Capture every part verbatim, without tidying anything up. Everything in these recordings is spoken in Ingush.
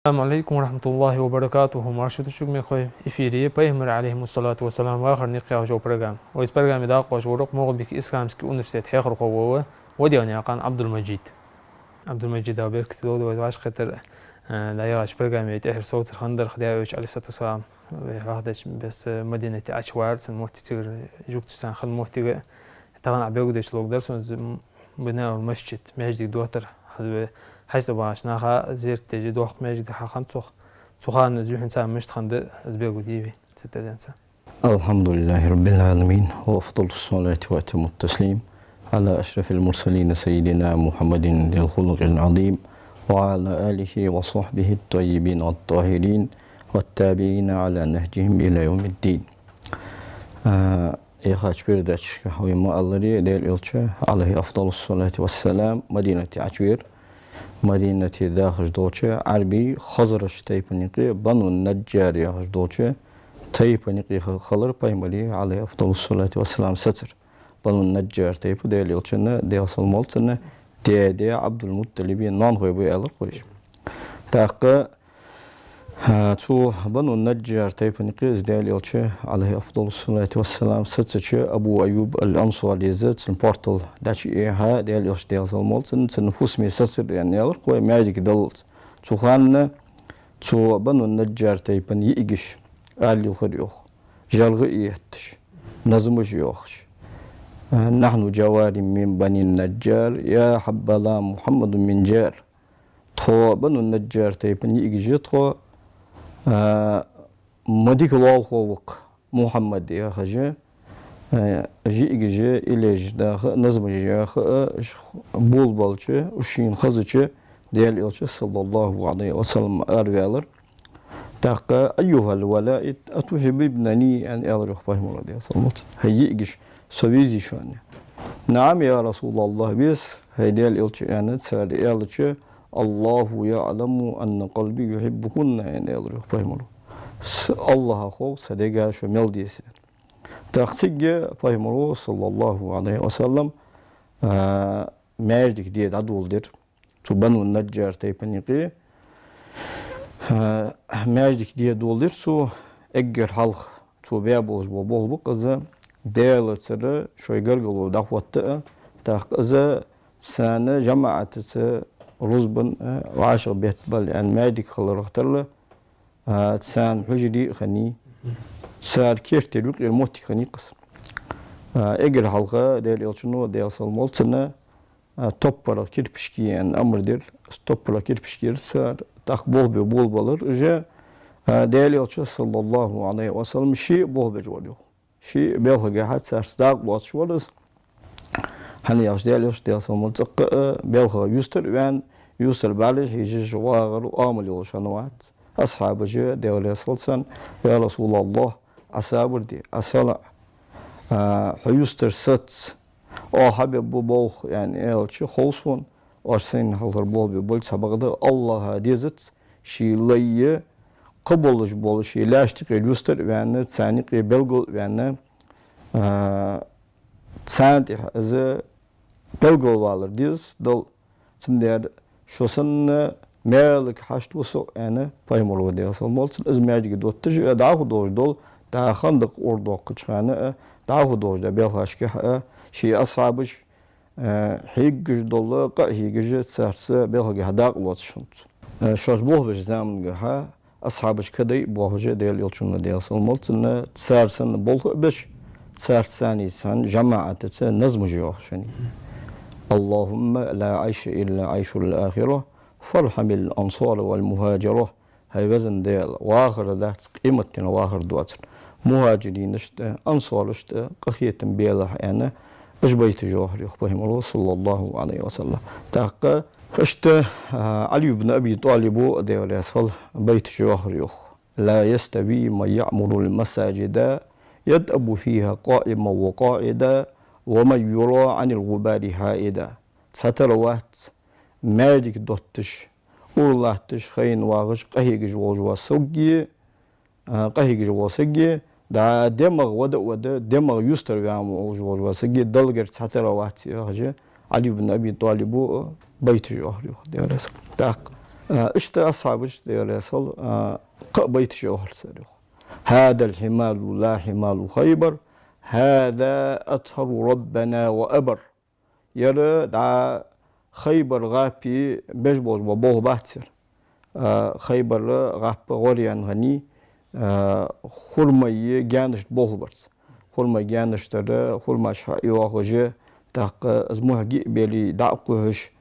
السلام عليكم ورحمة الله وبركاته. Марша витар шуга, мехкахой. Эфире «Пайхамарий, عليه الصلاة والسلام, вахара никъ» яхаш йола программа. Вай цу программе дакъа лоацаш вар МагӀалбика исламски университета хьехархо вола Ваделнаькъан Ӏабдул-Мажид. Ӏабдул-Мажид, Дала беркате долда вай вӀашагӀкхетар. Э, дӀаяхача программе тӀехьара совцар хиннадар, Даьла Элча, عليه الصلاة والسلام, вай хьоахадеча бесса Мадинате Ӏочувар, цун моттиг, цигара жугташца хинна моттиг а, тахан Ӏа белгалдеш ловргдар сона из, м, بناء المسجد, маьждиг доттар. Хьажа вай, хьажцӀа багӀача наха зерат деш, доккха маьждиг хьахиннад цох. Цу хана из юхьанца мишта хиннад, из белгалде вай цу тӀа денз. الحمد لله رب العالمين، وأفضل الصلاة وأتم التسليم على أشرف المرسلين سيدنا محمد ذي الخلق العظيم وعلى آله وصحبه الطيبين الطاهرين والتابعين على نهجهم إلى يوم الدين. А, яхача передачашка вай ма аллара, Даьла Элча, عليه أفضل الصلاة والسلام, Мадинате Ӏочувера. Мадинате дахаш долча Ӏарбий Хазраж тайпан юкъе Бану Наджжар яхаш долча тайпан юкъе ха-, хилар Пайхамара, عليه أفضل الصلاة والسلام, сацар. Бану Наджжар тайпа Даьла Элчан, Даьла салам хилда цунна, даь-даь Ӏабдул-МутӀалиба ноанахой ба аьлар-кх вай уж. ТӀаккха, а, цу Бану Наджжар тайпан юкъе из Даьла Элча, عليه أفضل الصلاة والسلام, сацача, Абу Айюб ал-Ансарийс цун портал дӀачуэхьа, Даьла Элча, Даьла салам хилда цунна, цун фусаме сацар, аьнна, аьлар-кх вай, маьждиг даллалца. Цу хана цу Бану Наджжар тайпан йиӀигаш ала лилхар, йоах, жаргӀа а етташ, назмаш а йоахаш: «نحن جوار من بني النجار، يا حبذا محمد من جار». Тхо Бану Наджжар тайпан йиӀигаш я тхо, а, ма дика лоалахо ва-кх Мухьаммад, яхаш, а, йиӀигаш, иллеш даха, назмаш яха, а, ш-, болабалча, уж шийна хазача, Даьла Элча, صلى الله عليه وسلم, араваьлар. ТӀаккха: «أيها الولائد، أتحببنني؟» аьнна, аьлар, йоах, Пайхамара, Даьла салам хилда цунна. ХӀай йиӀигаш, со везий шоана? «نعم يا رسول الله، вез, хӀай Даьла Элча», аьнна, цар аьлча: «الله يعلم أن قلبي يحبكن», аьнна, аьлар, йоах, Пайхамара. С-, АллахӀа хов са дега шо мел деза. ТӀаккха цига Пайхамара, صلى الله عليه وسلم, а, маьждиг де дӀадоладир цу Бану Наджжар тайпан юкъе. А, маьждиг де доладир цо, эггара хьалха цо баь болаш бола болх ба-кх из, Даьлацара шоай гаргало дӀахотта а, тӀаккха из царна жамаӀатаца рузбан, а, вӀашагӀбеттабала аьнна маьждиг хиларах тара, а, царна хьужаре а хиннай, цар керттера юкъера моттиг хиннай-кх из. А, эггара хьалха Даьла Элчано, Даьла салам хилда цунна, а, топпарах кирпишкаш е аьнна амар дир. Топпарах кирпишкаш ер цар, тӀаккха болх бе болабалар уж, а, Даьла Элча, صلى الله عليه وسلم, ше а болх беш вар, йоах. Ше а белхагахьа царца дакъа лоацаш вар из. ХӀана аьлча Даьла Элча, Даьла салам хилда цунна, цӀаккха а белхах юстара а ваьнна, юстара бӀаргагуш хьежаш вагӀар оамал йолаш хиннавац. Асхьабаша, Даьла раьза хилва царна: «يا رسول الله, Ӏа сабар де, Ӏа сала, а, хьо юстара сац, оаха хьабергба болх», аьнна, аьлча, хов сона, оаш сайна хьалхара болх бе болга, цхьабакъда АллахӀа дезац ший лай кхыболаш бола ший лаьшта юкъера юстара а ваьнна, царна юкъе белгала а ваьнна, а, царна тӀехьа из белгалвалар деза Дала. Цудухьа шо санна маьлага хьашт ва со, аьнна, Пайхамара, Даьла салам хилда цунна, из маьждиг дотташ, дӀахо долаш дола, дӀахо хандакъ ура доаккхача хана а, дӀахо долаш дола белхашкахьа а, ший асхьабаш, э, хьегаш дола къа а хьегаш, царца белхагахьа дакъа лоацаш хиннад цо. Э, шоаш болх беча замангахьа асхьабаш кадай а боахаш, Даьла Элчано, Даьла салам хилда цунна, цар санна болх а беш, царца цхьана, цхьана жамаӀатаца назмаш йоахаш хиннай: «اللهم لا عيش إلا عيش الآخرة، فارحم الأنصار والمهاجرة». ХӀай везан Даьла, вахар дац, къематдийнахьа вахар доацар мухӀажиринашта, ансарашта къахетам белахь, аьнна, уж байташ йоахар, йоах, Пайхамара, صلى الله عليه وسلم. ТӀаккха иштта, а, Ӏали ибн Аби ТӀалиба, Даьла раьза хилва, байташ йоахар, йоах: «لا يستوي من يعمر المساجد يدأب فيها قائما وقاعدا ومن يرى عن الغبار حائدا». Цхьатара вац маьждиг дотташ, ура латташ, хайна вагӀаш, къахьегаш волаш вола саг а, а, къахьегаш вола саг а, дӀа дегӀах вада а вада, дегӀах юстара ваьнна волаш вола саг а, Даьлагара цхьатара вац, яхаш, Ӏали ибн Аби ТӀалиба байташ йоахар, йоах, Даьла раьза хилва. ТӀаккха А, иштта асхьабаша, Даьла раьза хилва, а, кхы а байташ йоахар цар, йоах: «هذا الحمال لا حمال خيبر، هذا أطهر ربنا وأبر». Ер дӀа Хайбар гӀаппе беш болаш бола болх бац ер. А, Хайбар гӀап гӀоръяьнна хиннай, а, хурмай гаьнашта болх барца. Хурмай гаьнаш тара, хурмаш хьайоахаш, тӀаккха из мухь гиъ белий дӀа а кхухьаш,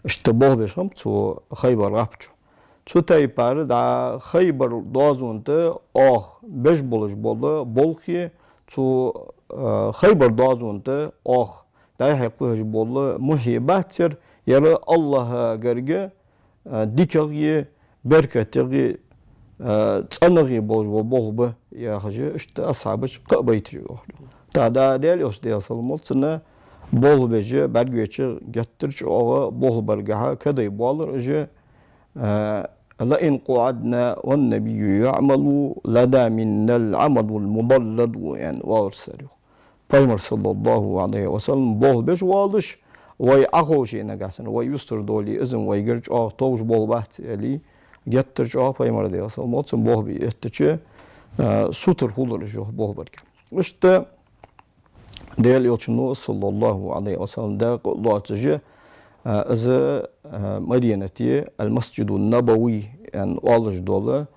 иштта болх беш хиннаб цу Хайбар гӀап чу. Цу тайпара дӀа Хайбар доазон тӀа оаха беш болаш бола болхи, цу, а, Хайбар доазон тӀа оаха дӀа-хьа кхухьаш бола мухь бац ер, ер АллахӀа гарга, а, дикагӀеи, беркатагӀеи, а, цӀенагӀеи болаш бола болх ба, яхаш, иштта асхьабаша кхы а байташ йоахар. ТӀаккха Даьла Элча, Даьла салам хилда цунна, болх беш бӀаргавайча геттара чӀоагӀа болх баргахьа кадай боалар уж, а, «لئن قعدنا والنبي يعمل لدام منا العمد المضلد», аьнна, оалар цар, йоах. Пайхамар, саллаллахӀу Ӏалайхи ва саллам, болх беш воалаш, вай Ӏоховше нагахьа санна, вай юстара долий, из-м вайгара чӀоагӀа товш болх бац, аьле, геттара чӀоагӀа Пайхамар, Даьла салам хилда цунна, болх бе эттача, а, сутара хулар уж, йоах, болх баргахьа. Иштта Даьла Элчано, саллаллахӀу Ӏалайхи ва саллам, дакъа а лоацаш, а, из, а, Мадинате Ал-Масджиду Набави аьнна оалаш дола,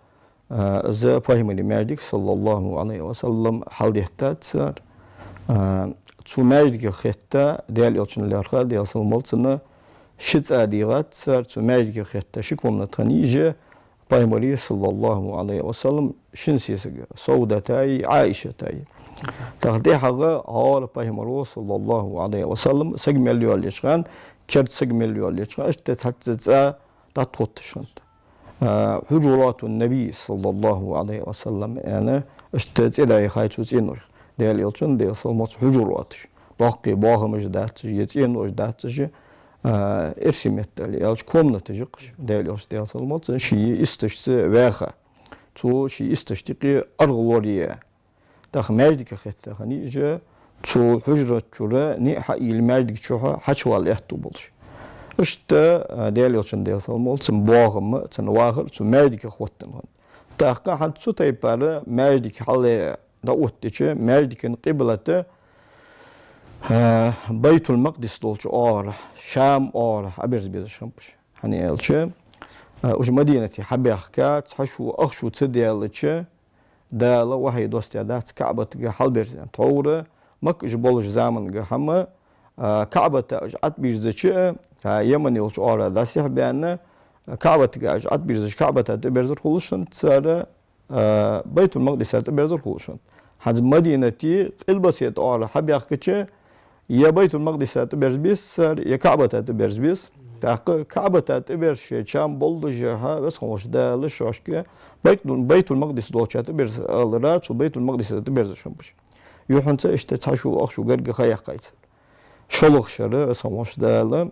а, из Пайхамара маьждиг, саллаллахӀу Ӏалайхи ва саллам, хьалдеттад цар. А, цу маьждига хетта, Даьла Элчанна лаьрхӀа, Даьла салам хилда цунна, ши цӀа дийгӀад цар, цу маьждига хетта ши комната хиннай уж, Пайхамареи, саллаллахӀу Ӏалайхи ва саллам, шин сесага, Саудатаи Ӏаишатаи. ТӀаккха тӀехьагӀа хӀара Пайхамаро, саллаллахӀу Ӏалайхи ва саллам, саг мел йоалаеча хана, керда саг мел йоалаеча хана, иштта цхьацца цӀа дӀатӀахотташ хиннад. А, «حجرات النبي صلى الله عليه وسلم» аьнна, иштта цӀи дӀаяхай цу цӀеношка. Даьла Элчан, Даьла салам хилда цунна, хьужраташ, доккхий боахамаш дацаш, е цӀенош дацаш, а, эрсий меттала аьлча, комнаташ я-кх уж, Даьла Элча, Даьла салам хилда цунна, ший исташца ваьха. Цо ший исташта юкъе аргӀа лорае. ТӀаккха маьждига хетта хиннай уж, цу хьужрат чура ниӀ хьаийла маьждига чухьа хьачувала аьттув болаш. Иштта, а, Даьла Элчан, Даьла салам хилда цунна, боахам а, цун вахар а цу маьждигах хоттаденна хиннад. ТӀаккха хӀанз цу тайпара маьждиг хьалъе дӀаоттадича, маьждига къиблат, а, Байтул-Макъдис долча оагӀорахьа, Шам оагӀорахьа Ӏоберза безаш хиннаб уж. ХӀана аьлча, а, уж Мадинате хьабаьхка цхьа шу, ах шу ца даьлча, Дала вахьи доссадаьдац КаӀбатага хьалберзан. Тхьовра Макка уж болча замангахьа-м, а, КаӀбата уж ӀотӀабийрзача, а, Яман йолча оагӀора дӀасехьабаьнна, КаӀбатага уж ӀотӀабийрзача, КаӀбата тӀаберзар хулаш хиннад цар, а, Байтул-Макъдиса тӀаберзар хулаш хиннад. ХӀанз Мадинате къилбасе тӀа оагӀора хьабаьхкача, е Байтул-Макъдиса тӀаберза беза цар, е КаӀбата тӀаберза беза. ТӀаккха КаӀбата тӀаберза шоай чам боллашехьа, Веза хинна волча Дала шоашка Байтул-, Байтул-Макъдис долча тӀаберза алара, цу Байтул-Макъдиса тӀаберзаш хиннаб уж. Юххьанца иштта цхьа шу, ах шу гаргга ха яьккхай цар. ШоллагӀа шера, Веза хинна волча Дала,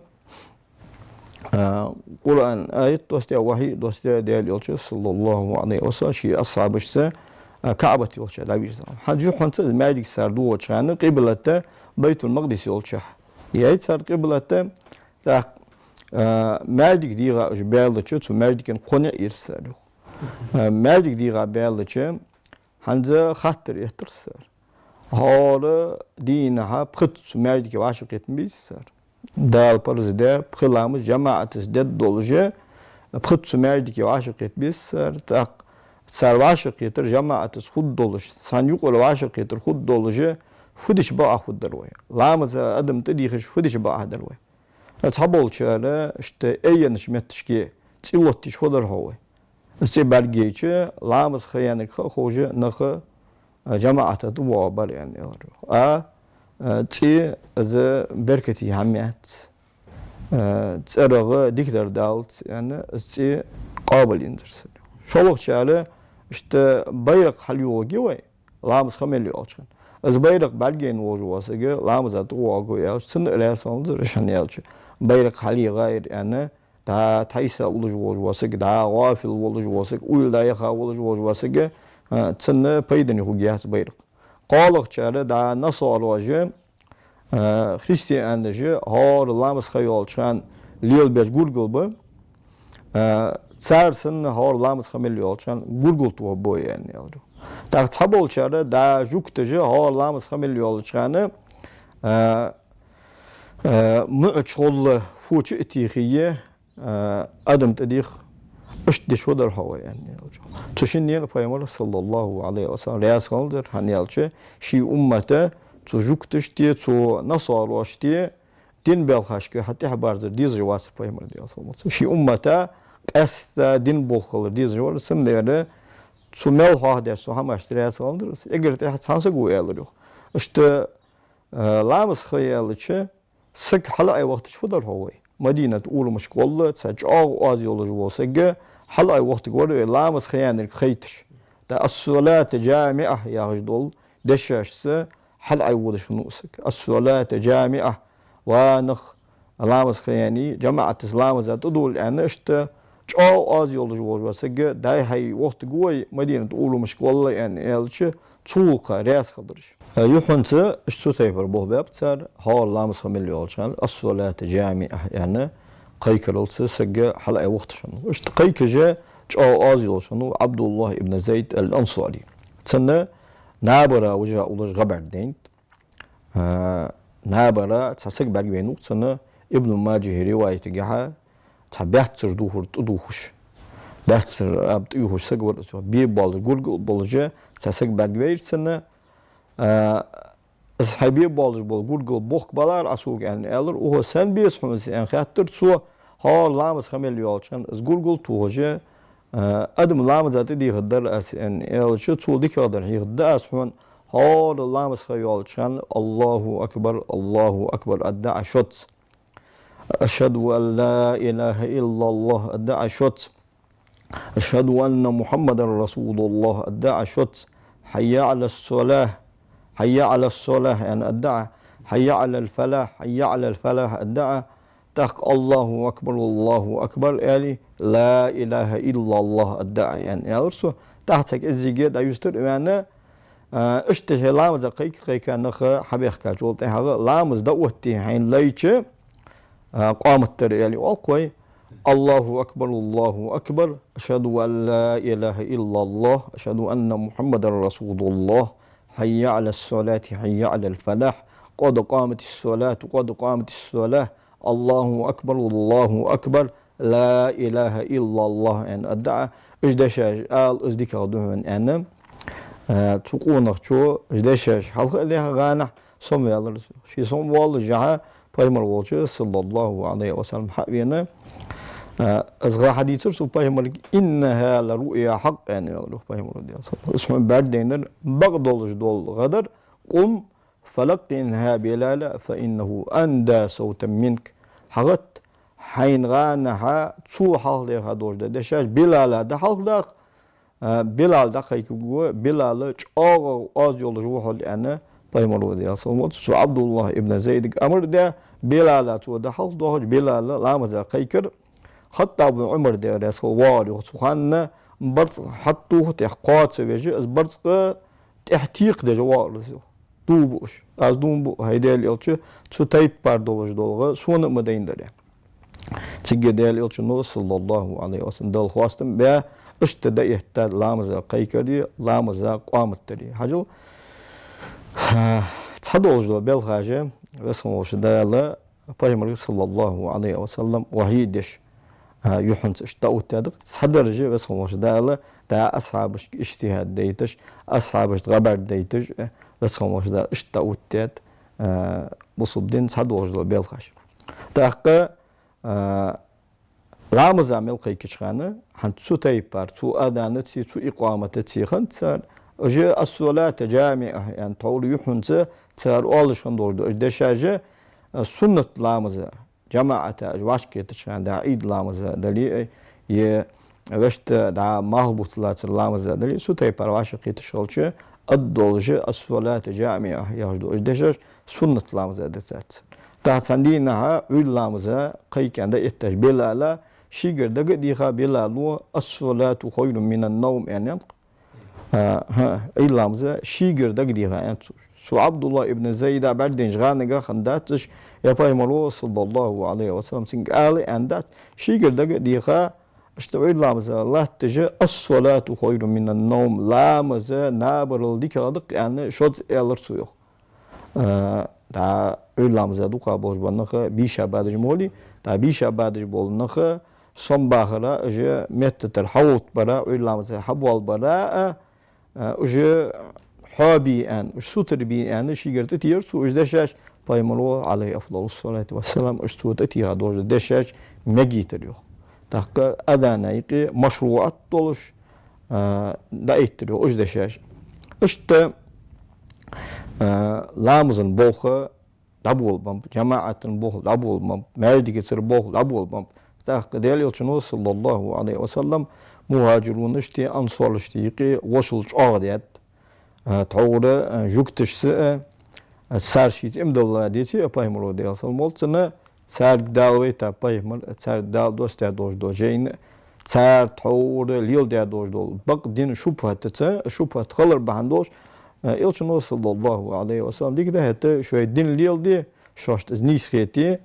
а, Къуръан аят доссадаь, вахьи доссадаь Даьла Элча, саллаллахӀу Ӏалайхи ва саллам, ший асхьабашца, а, КаӀбат йолча дӀавийрзар. ХӀанз юххьанца маьждиг цар дувгӀача хана къиблат Байтул-Макъдис йолчахьа яьй цар къиблат. ТӀаккха, а, маьждиг дийгӀа уж баьлча, цу маьждига кхо ниӀ йир цар, йоах. А, маьждиг дийгӀа баьлча, хӀанз хаттар эттар цар. ХӀара дийнахьа пхезза цу маьждиге вӀашагӀкхетам безий цар? Дала парз даь пхи ламаз жамаӀатаца дергдолаш, пхезза цу маьждиге вӀашагӀкхетам безий цар? ТӀаккха цар вӀашагӀкхетар жамаӀатаца хургдолаш, цхьан юкъара вӀашагӀкхетар хургдолаш, фу дича бакъахьа хургдар вай? Ламаза адам тӀадийхача фу дича бакъахьа дар вай? Цхьаболчар иштта айеннача метташка цӀи лоттийча фу дар хьогӀ вай? Из цӀи бӀаргайча, ламаз ха яьннарг ха а ховш, нах, а, жамаӀата тӀавоагӀаргбар, аьнна, аьлар. А, а, цӀи из беркате хӀама яц, а, цӀерагӀа дикадар далац, аьнна, из цӀи къоабалъензар цар. ШоллагӀчар иштта байракх хьалйоагӀаргья вай, ламаз ха мел йоалача хана. Из байракх бӀаргаяйна волаш вола саг ламаза тӀавоагӀаргва аьлча, цунна раьза хиланзар уж, хӀана аьлча байракх хьалйигӀайир, аьнна, дӀа тхьайса уллаш волаш вола саг, дӀа гӀафил волаш вола саг, уйла дӀаяха волаш волаш вола саг, а, цунна пайдане хургьяц байракх. КхоалагӀчар дӀа насарош, а, христианаш, хӀара ламаз ха йоалача хана лелабеш гургал ба, а, Цар санна хӀара ламаза ха мел йолча хана гургал тохаргба вай, аьнна, аьлар. ТӀаккха цхьаболчар, да, жугташа хӀара ламаза ха мел йолча хана, а, а, муӀача гӀолла фу чу а техе, а, адам тӀадийха, иштта деш ва дар хьо вай, аьнна, аьлар. Цу шиннена Пайхамар, саллаллахӀу Ӏалайхи ва саллам, раьза хиланзар, хӀана аьлча, ший уммата цу жугташта, цу насарошта дин белхашка хьатӀехьабарзар дезаш вацар Пайхамар, Даьла салам хилда цунна. Ший уммата къаьстта дин болх хилар дезаш вар, цудухьа цу мел хьоахадеш цу хӀамашта раьза хиланзар из. Эггара тӀехьа цхьан саго аьлар йоах: иштта, а, ламаза ха яьлча, саг хьалаӀай вахийташ фу дар хьо вай? Мадината урамашка гӀолла цхьа чӀоагӀа оаз йолаш вола саг хьалаӀай вахийтаргвар вай, ламаза ха яьннилга хайтташ. ТӀаккха «Ас-салата джамиӀа» яхаш дола дешашца хьалаӀай водаш хиннав из саг. «Ас-салата джамиӀа», ва нах, ламаза ха яьннай, жамаӀатаца ламаза тӀадовла, аьнна, иштта чӀоагӀа оаз йолаш вола саг, дӀай-хьай вахийтаргва вай Мадината урамашка гӀолла, аьнна, аьлча, цу гӀулакха раьза хилараш. Э, юххьанца иштта цу тайпара болх баьб цар, хӀара ламаза ха мел йолча хана «Ас-салата джамиӀа» аьнна кхайкаралца саг хьалаӀай вахийташ хиннав. Иштта кхайкаш чӀоагӀа оаз йолаш хиннав ӀабдуллахӀ ибн Зайд ал-Ансари. Цунна набара вижа уллаш гӀа бӀаргадайнад. А, набара цхьа саг бӀаргавайнав цунна, Ибн Маджахьа риваятагахьа, цхьа баьццара духар тӀадувхаш. Баьццара аба тӀаювхаш саг вар из. Бе боаллаш гургал болаш цхьа саг бӀаргавайра цунна. А, из хьай бе боаллаш бола гургал бохкабалара Ӏа сога, аьнна, аьлар. Укхо: «Сенна беза хьона из?» — аьнна, хаьттар цо. «ХӀара ламаза ха мел йолча хана из гургал тохаш, а, адам ламаза тӀадийхаргдар аз», — аьнна, аьлча, цул дикагӀдар хьехаргда аз хьона: хӀара ламаза ха йолча хана «АллахӀу акбар, АллахӀу акбар» аргда Ӏа шозза. «أشهد أن لا إله إلا الله» аргда Ӏа шозза. «أشهد أن محمدا رسول الله» аргда Ӏа шозза. «حي على الصلاة، حي على الصلاة» аьнна аргда Ӏа. «حي على الفلاح، حي على الفلاح» аргда Ӏа. ТӀаккха «АллахӀу акбар, АллахӀу акбар» аьле, «لا إله إلا الله» аргда Ӏа, аьнна, аьлар цо. ТӀаккха цхьа кӀеззига дӀаюстар а ваьнна, а, иштта хье ламаза кхайка-кхайка нах хьабаьхкачул тӀехьагӀа, ламаз дӀаотте хьайна лайча, а, къамат дар аьле оал-кх вай: «АллахӀу акбар, АллахӀу акбар, أشهد أن لا إله إلا الله، أشهد أن محمدا رسول الله، حي على الصلاة، حي على الفلاح، قد قامت الصلاة، قد قامت الصلاة، الله أكبر، الله أكبر، لا إله إلا الله» аьнна аргда Ӏа. Уж дешаш ала, из дикагӀа да хьона, аьнна, а, цу къонахчо уж дешаш хьалха а лаьха гӀанахь, сомаваьлар из. Ше сомавоаллашехьа, Пайхамар волча, саллаллахӀу Ӏалайхи ва саллам, хьа а вена, а, из гӀа хьадийцар цо Пайхамарга: «إنها لرؤيا حق», аьнна, аьлар Пайхамара, Даьла салам хилда цунна. Из хьона бӀаргадайнар бакъдолаш дола гӀа дар. «قم فلقنها بلالا فإنه أندى صوتا منك». ХьагӀатта, хьайна гӀанахьа цо хьалхадаьха долаш да дешаш Билала дӀахьалхадаккха, а, Билал дӀакхайкаргва, Билал чӀоагӀа оаз йолаш ва хьол, аьнна, Пайхамара, Даьла салам хилда цунна, цу ӀабдуллахӀ ибн Зайдага амар даь, Билала цо дӀахьалхадоахаш, Билала ламаза кхайкар. ХаттӀаб ибн Ӏумар, Даьла раьза хилва, воагӀар йоах цу хана, барзкъа хьаттух тӀех кхоа ца веш, из барзкъа тӀех текхадеш воагӀар из йоах. Дув буаш. Аз дув буъ, хӀай Даьла элча, цу тайпара долаш дола гӀа сона а ма дайнадар. Цига Даьла элчано, саллаллахӀу Ӏалайхи ва саллам, Далла хоастам баь, иштта дӀаэттад ламаза кхайкари, ламаза къамат дари. Хьажал, цхьа долаш дола белхаш, Веза хинна волча Дала Пайхамарга, саллаллахӀу Ӏалайхи ва саллам, вахьий деш, а, юххьанца иштта дӀаоттадаьд. Цхьадараш, Веза хинна волча Дала, дӀа асхьабашка иджтихӀад дайташ, асхьабашта гӀа бӀаргадайташ, а, Веза хинна волча Дала иштта дӀаоттадаьд, а, бусалба дина цхьа долаш дола белхаш. ТӀаккха, а, ламаза мел кхайкача хана, хӀанз цу тайпара, цу аданацеи, цу икъаматацеи хиннад цар, уж «Ас-салата джамиӀа» аьнна, тхьовра юххьанца цар оалаш хинна долаш да уж дешаш, а, суннат ламаза, жамаӀата уж вӀашагӀкхетача хана, да, Ӏийд ламаза дале а, е вешта, да, малх бутт лацара ламаза дале а, цу тайпара вӀашагӀкхеташ хилча, ад долаш, «Ас-салата джамиӀа» яхаш да уж дешаш, суннат ламаза дацац. ТӀаккха цхьан дийнахьа Ӏуйра ламаза кхайка аьнна дӀаэтташ Билала, шийгара дага а дийха, Билало «Ас-салату хайрун мина ннавм» аьннад. А, хӀа, Ӏуйра ламаза шийгара дага а дийха аьннад цо. Цу ӀабдуллахӀ ибн Зайда бӀаргадайнача гӀанага хиннадац уж, е Пайхамаро, саллаллахӀу Ӏалайхи ва саллам, цунга ала аьннадац, шийгара дага а дийха, Иштта Ӏуйра ламаза латташ: «الصلاة خير من النوم», ламаз набарал дикагӀа да-кх аьнна, шозза аьлар цо, йоах. А, дӀа Ӏуйра ламаза дукха болаш бола нах бийша бадаш ма хулий, дӀа бийша бадаш бола нах сомабахара, уж метта тӀара хьагӀовттабара, Ӏуйра ламаза хьабоалабара, а, а, уж хьоабе аьнна, уж сутара бе аьнна, шийгара тӀатийхар цо уж дешаш. Пайхамаро, عليه أفضل الصلاة والسلام, уж цо тӀатеха долаш дола дешаш мегийтар, йоах. ТӀаккха адана юкъе машруӀат долаш, а, дӀаэттар, йоах, уж дешаш. Иштта, а, ламаза болх дӀаболабеннаб, жамаӀата болх дӀаболабеннаб, маьждига цар болх дӀаболабеннаб. ТӀаккха Даьла Элчано, صلى الله عليه وسلم, мухӀажирунашта, ансарашта юкъе вошал чӀоагӀдаьд. А, тхьовра, а, жугташца, а, цар шийца иман дилла деций, а, Пайхамаро, Даьла салам хилда цунна, царга Дала вайта Пайхамар, царга Дала доссадаь долаш дола жайна, цар тхьовра леладаь долаш дола бакъ дина шубхӀатаца, шубхӀат хилар бахьан долаш, а, Элчано, صلى الله عليه وسلم, дика да хӀаьта, шоай дин леладе, шоашта из нийса хете,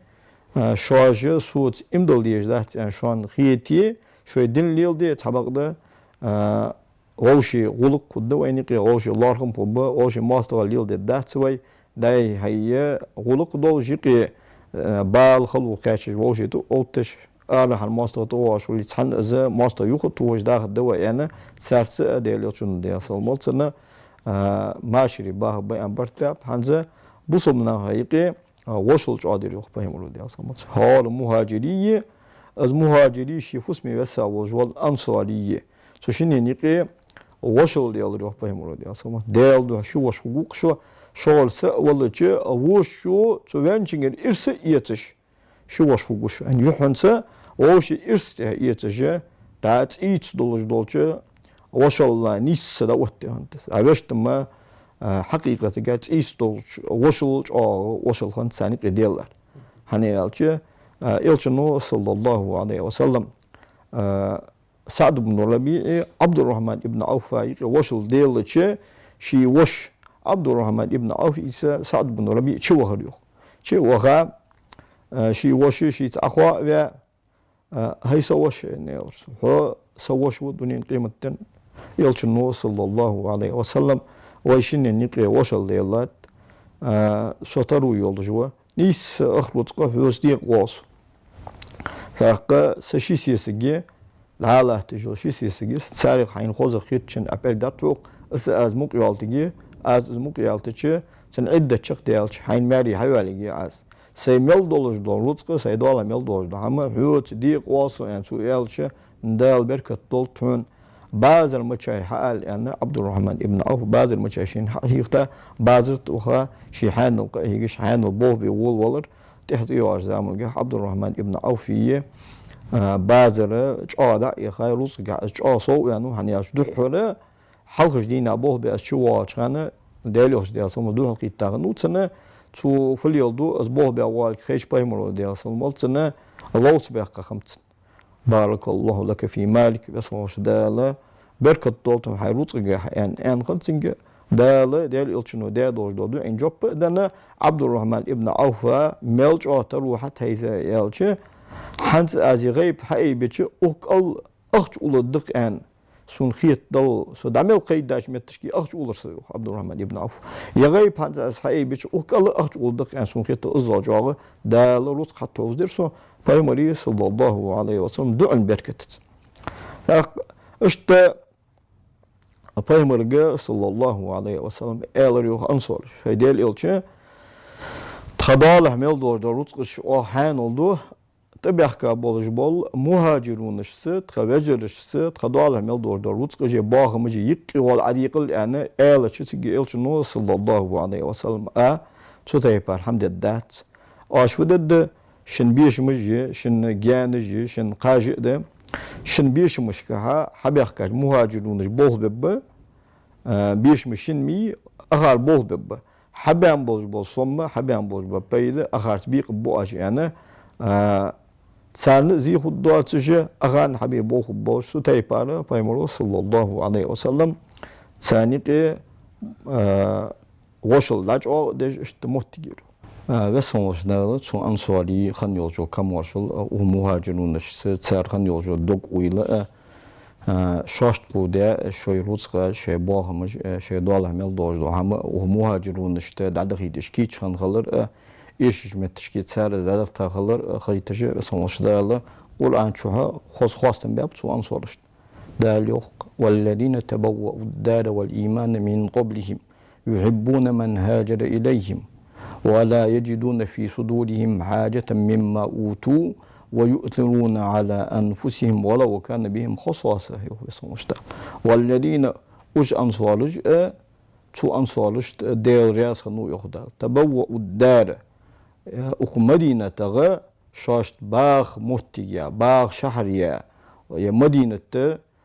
а, шоаш соца иман дилла дезаш дац аьнна шоана хете, шоай дин леладе, цхьабакъда, а, вӀаший гӀулакх хургда вайна юкъе, вӀаший лоархӀам хургба, вӀаший моастагӀал леладергдац вай, дӀай-хьай гӀулакх долаш юкъе, э, бала хало кхаьчача вӀаший тӀа отташ, арахьара моастагӀа тӀа воагӀаш хуле, цхьанна из моастагӀа юха а тохаш дахаргда вай аьнна, царца а Даьла Элчано, Даьла салам хилда цунна, э, машаре баха ба аьнна барт баьб. ХӀанз бусалба наха юкъе а, вошал чӀоагӀдир, йоах Пайхамаро, Даьла салам хилда цунна. ХӀара мухӀажирий, из мухӀажирий, ший фусаме весса волаш вола ансарий. Цу шинне юкъе вошал делар, йоах Пайхамаро, Даьла салам хилда цунна. Даьла духьа ши воша хургва-кх шо, шоагӀар са а валлача, вошас цу венначунгара ирс а эцаш, ши воша хургва шо. Ан юххьанца вӀаший ирс тӀехьа эцаш, дӀа цӀийца долаш долча вошалла нийсса дӀаоттаде хиннад из. А вешта-м, а, хьакъикъатага цӀийца долча вошал чӀоагӀа вошал хиннад царна юкъе деллар. ХӀана аьлча, а, Элчано, صلى الله عليه وسلم, а, СаӀд ибн РабиӀи Ӏабдуррахьман ибн Ӏавфа юкъе вошал деллача, ший воша Ӏабдуррахьман ибн Ӏавфица СаӀд ибн РабиӀ чувахар, йоах. Чу а ваха, а, ший воша шийца Ӏохоаваь, а, хӀай са воша, аьнна, аьлар цо. Хьо са воша ва дунен къематден. Элчано, صلى الله عليه وسلم, вай шинне юкъе вошал делад, а, со таро йолаш ва. Нийсса ах рузкъа хьоца декъа воал со. ТӀаккха са ши сесаг, дӀа а латташ йола ши сесаг, царех хьайна хоза хетачунна а пӀелг дац хьога, из аз мукъа йоалийтаргья, аз из мукъа йоалийтача, цун Ӏиддат чакхдаьлча, хьайна маьре хьайоалаергья аз. Сай мел долаш дола рузкъа, сай дола мел долаш дола хӀама хьоца декъа воал со, аьнна, цо аьлча, Дала беркат долда хьона, базар мачай хьаала, аьнна, Ӏабдуррахьман ибн Ӏавф базар мачай шийна хьахьийхад, базар тӀа ваха, ший хьаьнал къахьегаш, хьаьнал болх бе волавалар. ТӀехьа тӀайоагӀача заманга Ӏабдуррахьман ибн Ӏавфи, а, базар чӀоагӀа дӀа а яхай, рузкъагахьа из чӀоагӀа совваьннав, хӀана аьлча духхьара хьалхарча дийнахьа болх бе из чувоагӀача хана, Даьла Элча, Даьла салам хилда цунна, духьалкхийтта хиннав цунна, цо фу леладу из болх бе воалга хайча, Пайхамаро, Даьла салам хилда цунна, ловца баьккха хиннаб цунна. بارك الله لك في مالك, веза хинна волча Дала беркат долда хьона хьай рузкъагахьа, аьнна, аьнна хиннад цунга. Дала, Даьла Элчано даь долаш дола дуӀайна жоп а денна, Ӏабдуррахьман ибн Ӏавфа мел чӀоагӀа таро хьатӀахьийзай аьлча, хӀанз аз ер гӀайб хьаайбича, укх кӀал ахча улларгда-кх аьнна сона хетадалла, со дӀа мел кхайкадача метташка ахча уллар со, йоах Ӏабдуррахьман ибн Ӏавф. Ер гӀайб хӀанз аз хьаайбича, укх кӀал ахча улларгда-кх аьнна сона хетадалла, иззал чӀоагӀа Дала рузкъа хьатӀахьовзадир сона, Пайхамара, صلى الله عليه وسلم, дуӀан беркатаца. ТӀаккха иштта Пайхамарга, صلى الله عليه وسلم, аьлар, йоах, ансараша: хӀай Даьла Элча, тха доалахьа мел долаш дола рузкъаш оаха хьаьнал ду, тӀабаьхка болаш бола мухӀажирунашца, тха вежарашца, тха доалахьа мел долаш дола рузкъаши боахамаши юкъе гӀолла Ӏодекъал, аьнна, аьлча, цига Элчано, صلى الله عليه وسلم, а, цу тайпара хӀама дергдац. Оаш фу дергда, шун бешамаш а, шун гаьнаш а, шун кхаж а да, шун бешамашкахьа хьабаьхкача мухӀажирунаш болх бергба, а, бешамаш шун ма йий, акхар болх бергба. Хьабаьнна болаш бола сом а, хьабаьнна болаш бола пайда акхарца бекъабу оаш, аьнна, а, царна а зе хургдоацаш, акхарна хьабе болх хургболаш, цу тайпара Пайхамаро, صلى الله عليه وسلم, царна юкъе, а, вошал дӀачӀоагӀдеш, иштта моттиг яр. А, Веза хинна волча Дала цу ансарий хинна йолча камаьршал, а, укх мухӀажирунашца цар хинна йолча дог уйла, а, а, шоашта кхувдаь, шоай рузкъа, шоай боахамаш, а, шоай доалахьа мел долаш дола хӀама укх мухӀажирунашта дӀадахийташ кийча хинна хилар, а, эшача метташка цар из дӀадахийта хилар, а, хайташ, Веза хинна волча Дала Къуръан чу хоза хоастам баьб цу ансарашта. Дала йоах: والذين تبوأوا الدار والإيمان من قبلهم يحبون من هاجر إليهم ولا يجدون في صدورهم حاجة مما أوتوا ويؤثرون على أنفسهم ولو كان بهم خصاصة, йоах Веза хинна волча Дала. والذين, уж ансараш, а, цу ансарашта Даьла раьза хиннав, йоах Дала, تبوأوا الدار, э, укх Мадинатагара шоашта багӀа моттиг я, багӀа шахьар я, е Мадинат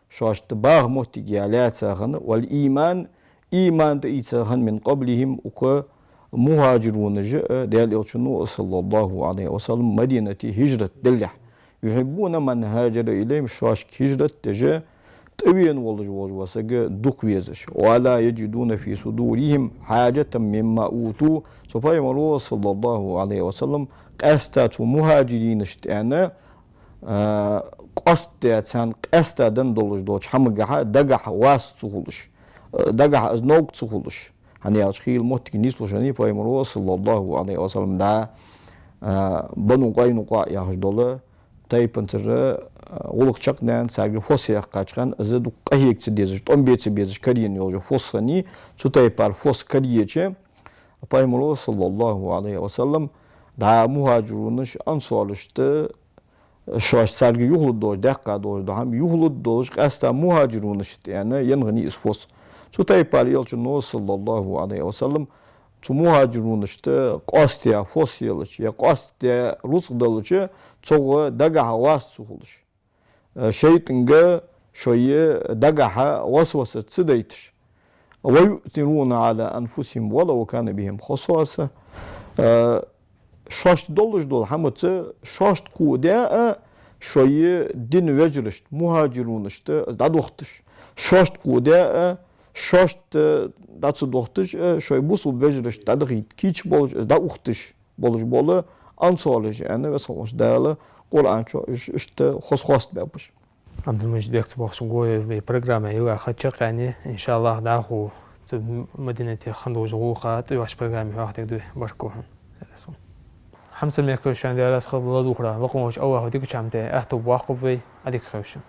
шоашта багӀа моттиг я лаьца хинна, والإيمان, иман тӀаийца хинна, من قبلهم, укх мухӀажирунаша, а, Даьла Элчано, صلى الله عليه وسلم, Мадинате хӀижрат деллехь. يحبون من هاجر إليهم, шоашка хӀижрат деш, тӀавена волаш вола саг дукха везаш. ولا يجدون في صدورهم حاجة مما أوتوا. Цу пайхамара, صلى الله عليه وسلم, къаьстта цу мухӀажиринашта тӀа, а, къоастадаь, царна къаьстта денна долаш долча хӀамагахьа дагахьа вас ца хулаш, а, дагахьа из новкъа ца хулаш. ХӀана аьлча хийла моттиг нийслуш хиннай пайхамара, صلى الله عليه وسلم, дӀа, а, Бану Къайнукъаъ яхаш дола тайпанцара, а, гӀулакх чакхдаьнна, царга фос яьккхача хана, из дукха къахьега ца дезаш, тӀом бе ца безаш караена йола фос хиннай, цу тайпара фос караеча, пайхамара, صلى الله عليه وسلم, дӀа мухӀажирунаш ансарашта, шоаш царга юхалургдолаш, даьккха долаш дола хӀама юхалургдолаш, къаьстта мухӀажирунашта тӀа енна хиннай из фос. Цу тайпара Элчано, صلى الله عليه وسلم, цу мухӀажирунашта къоастаяь фос елча, е къоастаяь рузкъа делча, цох дагахьа вас ца хулаш, э, шайтӀага шоай дагахьа васваса ца дайташ. ويؤثرون على أنفسهم ولو كان بهم خصاصة. Э, шоашта долаш дола хӀамаца шоашта кхувдаь а, шоай дина вежарашта, мухӀажирунашта из дӀадохийташ. Шоашта кхувдаь а, шоашта дӀа ца дохийташ а, шоай бусалба вежарашта дӀадахийта кийча болаш, из дӀаухийташ болаш бола ансараш, аьнна, Веза хинна волча Дала Къуръан чу иш-, иштта хоза хоастабаьб уж. Ӏабдул-Мажид, бехк ца боаккхаш, вай программа йоагӀа хьачакхъяьннай, иншааллахӀ, дӀахо цу Мадинате хинна долча гӀулакха тӀайоагӀача программе хьоахадергда вай. Баркал хьона. Хьамсара мехкахой, шоана Даьла раьза хилва, ладувгӀара, лакха волча АллахӀа дикача хӀаман тӀа аьттув боаккхалба вай, Ӏадика хийла шун.